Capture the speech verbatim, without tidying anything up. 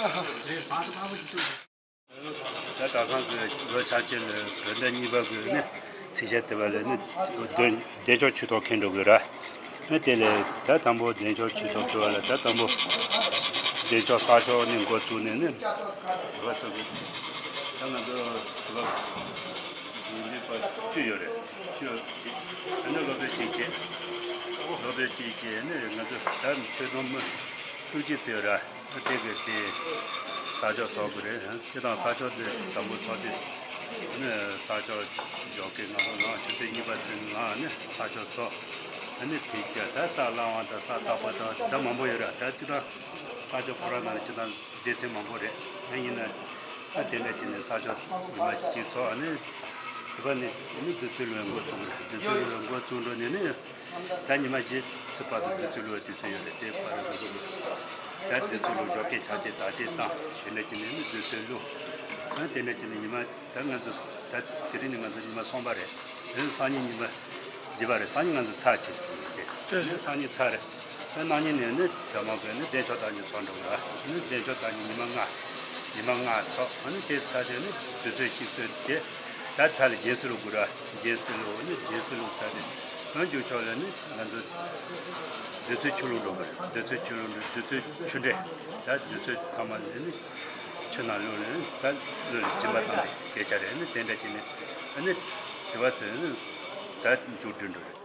ད་གྲྭ་ཚང་གི་ལོ་ཆ་ཆེན་ལ་བོད་ཟླ་གཉིས་པ་གི་ནི་ཚེས་ཞག་དེ་བ་ལ་ནི་བདེ་བདེ་མཆོག་ཆོས་ཐོག་འཁེལ་འགྲོ་དགོས་ར། ཨ་དེ་ལས་ད་དང་པོ་བདེ་མཆོག་ཆོས་ཐོག་འགྲོ་བ་ལ་ད་དང་པོ་བདེ་མཆོག་ས་ཕྱོགས་ནས་འགོ་བཙུགས་ནས་ནི་དེ་བ་ཚོ་གི་ད་ང་ཚོ་དེ་བ་ཡིན་པ་བཅུ་ཡོད་རེད། བཅུ་ཡོད་རེད། ཨ་ནི་སློབ་དཔོན་གཅིག་བྱས། སློབ་དཔོན་གཅིག་བྱས་ནི་ང་ཚོ་ད་ཆོས་སྡོང་མི་བཅུ་གཅིག་ཙམ་ཡོད་ར། དེ་གི་དེ་ས་ཕྱོགས་ཚོགས་དགོས་རེད། སྤྱི་དང་ས་ཕྱོགས་དེ་དང་པོ་ཚོགས་དུས་ནི་ས་ཕྱོགས་འཇོག་གི་ང་ཚོ་ནང་ཆུ་ཚོད་གཉིས་པ་ཚུན་ནང་ནི་ས་ཕྱོགས་ཚོགས། ཨ་ནི་དེ་རྒྱ་ད་ས་བླ་བ་དང་ས་བརྟག་པ་དང་ད་མང་པོ་ཡོད་ར། ད་སྤྱི་དང་ས་ཕྱོགས་ཁོ་རང་ནང་ནས་སྤྱི་དང་སྡེ་ཚན་མང་པོ་རེད། ཨ་ཡིན་ན་ད་དེ་འདྲ་བྱས་ནས་ས་ཕྱོགས་ཉི་མ་གཅིག་ཚོགས། ཨ་ནི་དེ་པ་ནི་ནི་བདུད་རྩི་ལོའི་འགོ་བཙུགས་རེད། བདུད་རྩི་ལོའི་འགོ་བཙུགས་འགྲོ་ནས་ནི། ད་ཉི་མ་བཞི་ཚེས་པ་དང་བདུད་རྩི་ལོའི་དུས་ཚོད་ཡོད་རེད། དེ་བར་དུ་ད་བདུད་རྩི་ལོ་ཞོགས་ཀས་ཆ་ཆེ་ད་ཆེ་བཏང་། དེ་འདྲ་བྱས་ནས་ནི་བདུད་རྩི་ལོ། ཨ་དེ་འདྲ་བྱས་ནས་ཉི་མ་ད་ང་ཚོ་ད་དེ་རིང་ནི་ང་ཚོ་ཉི་མ་གསུམ་པ་རེད། དེ་སང་ཉིན་ཉི་མ་བཞི་པ་རེད། སང་ཉིན་ང་ཚོ་ཚར་བྱེད་དེ། དེ་ནི་སང་ཉིན་ཚར་རེད། ད་གནངས་ཉིན་ནས་ནི་དེ་མ་གོན་ནི་བདེ་མཆོག་དང་ཉིན་ཚོགས་འགྲོ་གི་ར། ནི་བདེ་མཆོག་དང་ཉིན་ཉི་མ་ལྔ། ཉི་མ་ལྔ་ཚོགས། ཨ་ནི་དེ་ཚར་དེ་ནི་དུས་ཚོད་གཅིག་ཚོད་དེ། ད་ད་ལ་རྒྱལ་སྲིད་ལོ་དགོས་ར། རྒྱལ་སྲིད་ལོ་ནི་རྒྱལ་སྲིད་ལོ་ཚར་དེ། ཨ་མཇུག་ཆོག་ལ་ནི་ང་ཚོ་བདུད་རྩི་ཆུ་ལུག་འགྲོ་གི་ར། བདུད་རྩི་ཆུ་ལུག་འགྲོ། བདུད་རྩི་ཆུ་འདྲེ། ད་བདུད་རྩི་ཚང་མ་ནི་ཆུ་ནང་ལུག་ནི་ད་ལུག་ལ་སྦྱིན་པ་བཏང་སྟེ་སྐད་ཆ་རེད། ནི་དེ་འདྲ་བྱས་ནས་ཨ་ནི་དེ་བ་ཚོས་ནི་ད་མཇུག་སྒྲིལ་འགྲོ་རེད།